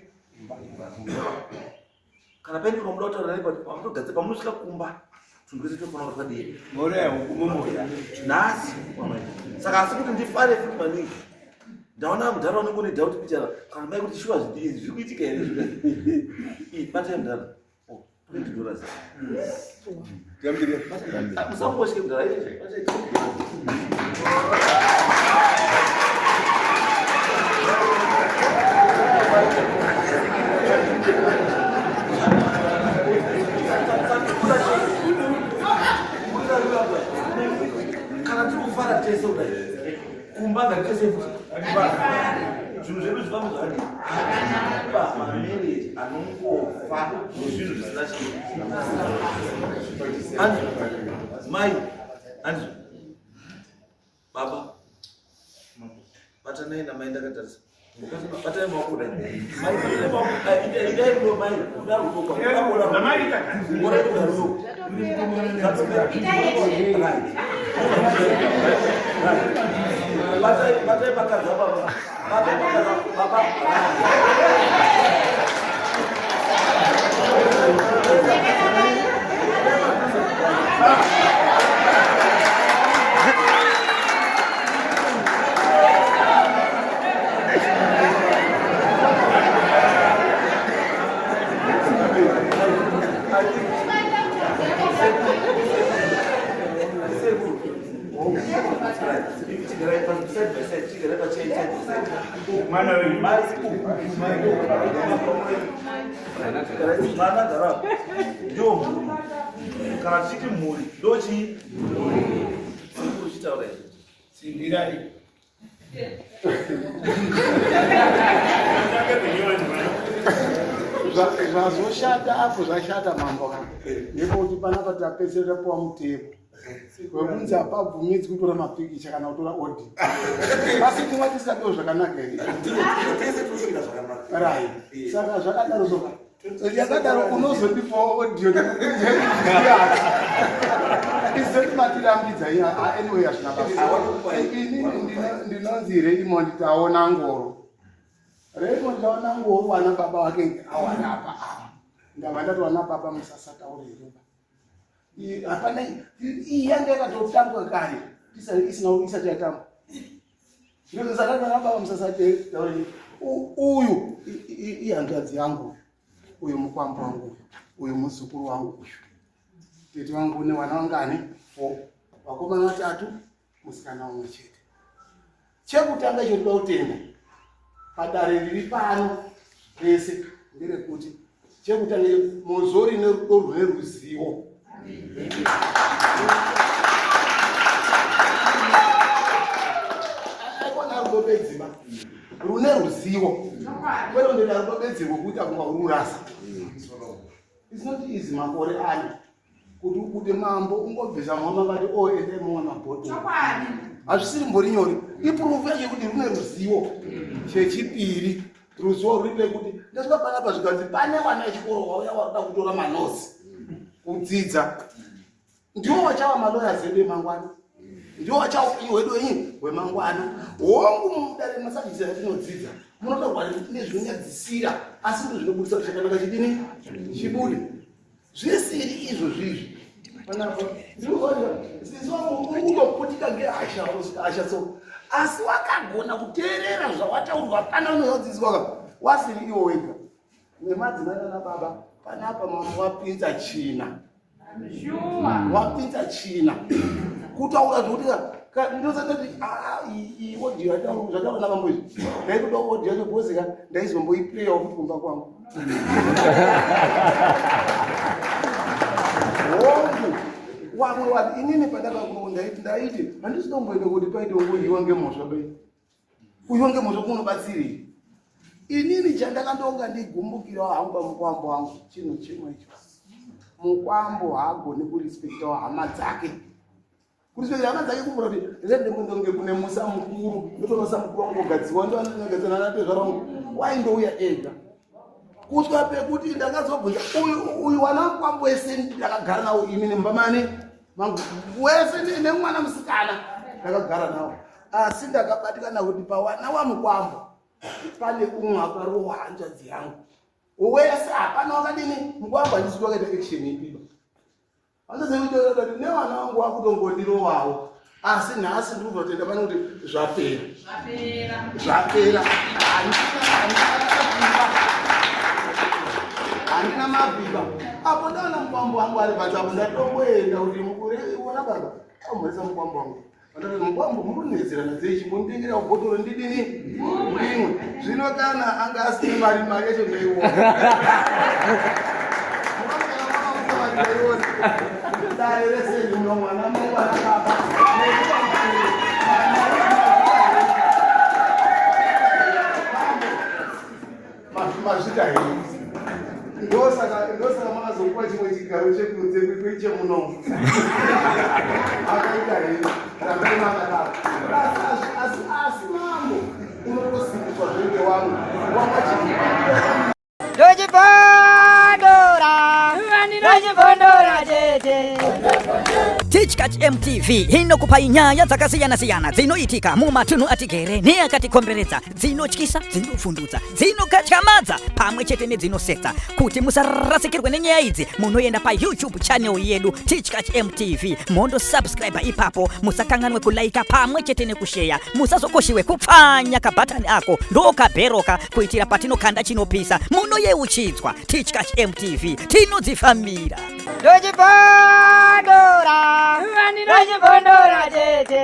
kana paine pamuda kutaura naye pamutogadzira pamunosvika kumba tunhu twese tofanira kuti twadii Mora huku momoya. nhasi wamai saka asi kuti ndifare futi maningi ndaona mudhara unenge une doubt pichara kana mai kuti shuwa izvi zviri kuitika here zviri batai mudhara Oh, 20 dollars Gambire. Musangosvike mudhara batai kana tiri kufara tese kudai kumba ngatitese futi zvinhu zvedu zvifambe zvakadii mamarriage anongofa nezvinhu zvisina chii andrew mai andrew baba batanai namai ndakatarisa batanai maoko kudai mai batanai maoko kudai idai rudo mai kuda rudo kwa kuda kuda kuda kuda rudo batai batai vakadzi baba batai vakadzi baba Mwana wenyu. Mwana gara ndio mhuri kana tichiti mhuri ndochii sekuru chitaura izvi Tsinhirai. Zvazoshata apo zvashata mambo ka. Ndepekuti panapa tapedzisira tapiwa mutemo wekunzi hapabvumidzwi kutora mapikicha kana kutora audio. Asi tinga tisingadiwo zvakanaka here? Tese tinosvika zvakanaka. Right. Saka zvakadaro soka. Yakadaro unozondipawo audio izoti matirambidza anyway hazvina basa. Inini ndinonzi Raymond Taona Ngoro. Raymond Taona Ngoro wana baba wake awana apa apa. Ndabva ndati wana baba musasataure here ba. Hapana iyi yanga yakatotambwa kare isina isati yatambwa. Ndozosaka wana baba musasataure uyu ihanzvadzi yangu uyu mukwambo wangu uyu uyu muzukuru wangu uyu tete wangu une vana vangani 4 vakomana vatatu musikana umwe chete chekutanga icho toda kutenda padare riri pano rese nderekuti chekutanga mozori nerudo rune ruzivo aikona rudo bedzima rune ruzivo kwete kundoita rudo bedzi rwekuita kunga ururasa. It's not easy makore ano kuti ubude mambo ungobvisa mwana vakati o oh, endai moona bhotoro. Hazvisiri mbori nyore. Ipurufu yacho yekuti rune ruzivo. Chechipiri ruzivo ruri rekuti ndasvika panapa zvikanzi pane vana vechikoro vauya vakuda kutora manosi kudzidza. Ndiwo vachava maloyers edu emangwana. Ndiwo vachava upenyu hwedu wenyu hwemangwana. Hongu mudare masabhisi atinodzidza munotaurwa nezvinonyadzisira asi ndizvo zvinobudisa kuti chakanaka chidini chibude. Zvisiri izvo zvizvi. Panapa unoputika ngehasha hasha so asi wakagona kuteerera zvawataurwa pana unozodzidziswa ka wasiri iwo wega nemadzimai nana baba panapa mambo wapinza china wapinza china kutaura zvekuti ndosatati iyi audio zvataura namambo izvi ndaitoda audio yacho because ka ndaizomboiplayawo futi kumba kwangu hongu wamwe wati inini pandakakuru ndaiti ndaiti handisitomboenda kuti paite ungoyiwa ngemhosva bai uyo ngemhosva kunobatsirei inini chandakandonga ndigumbukirawo hangu pamukwambo wangu chinhu chimwe icho mukwambo haagoni kurespektawo hama dzake kurespekta hama dzake kumbura kuti ndendemundonge kune musa mukuru ndotonosa mukuru wangu ogadziwa ndoanogadzana natezvara wangu waindouya ega kusvika pekuti ndakazobvunza uyu uyu wana mukwambo wese ndakagara nawo ini nemba mane mangu wese nemwana musikana ndakagara nawo asi ndakabatikana kuti pawana wamukwambo pane umwe akarohwa hanzvadzi yangu wese hapana wakadini mukwambo handisi kuti wakaita action ipiba hanzvadzi newana wangu wakutongondirowawo asi nhasi ndiri kuzotenda pano kuti zvapera zvapera handina mabhiba apo ndaona mukwambo wangu ari panze apo ndatomboenda kuti mukure ona baba amhoresa mukwambo wangu Mukwambo murunetsera dzei chimbonditengera bhotoro ndidini ndimwe zvino kana anga asina mari mari yacho ndaiona dare rese ndino mwana mai wana baba Mazvita here? Ndosaka ndosaka makazopuwa chimwe chigaro chekunze kuiche muno. Akaita here? Rambai makadaro. Asi asi asi mambo unotosimbiswa zvenge wangu. Wamwa Ndochibondora, ndochibondora tete. Tichkach MTV inokupai nyaya dzakasiyana-siyana dzinoitika mumatunhu atigere neakatikomberedza dzinotyisa dzinovhundutsa dzinokatyamadza pamwe chete nedzinosetsa kuti musarasikirwe nenyaya idzi munoenda payoutube channel yedu tichkach mtv mondosubscribe ipapo musakanganwe kulaika pamwe chete nekusheya musazokoshiwe kupfanya kabhatani ako ndokabheroka kuitira patinokanda chinopisa munoyeuchidzwa tichkach mtv tinodzifambira Ndochibondora, ndochibondora tete.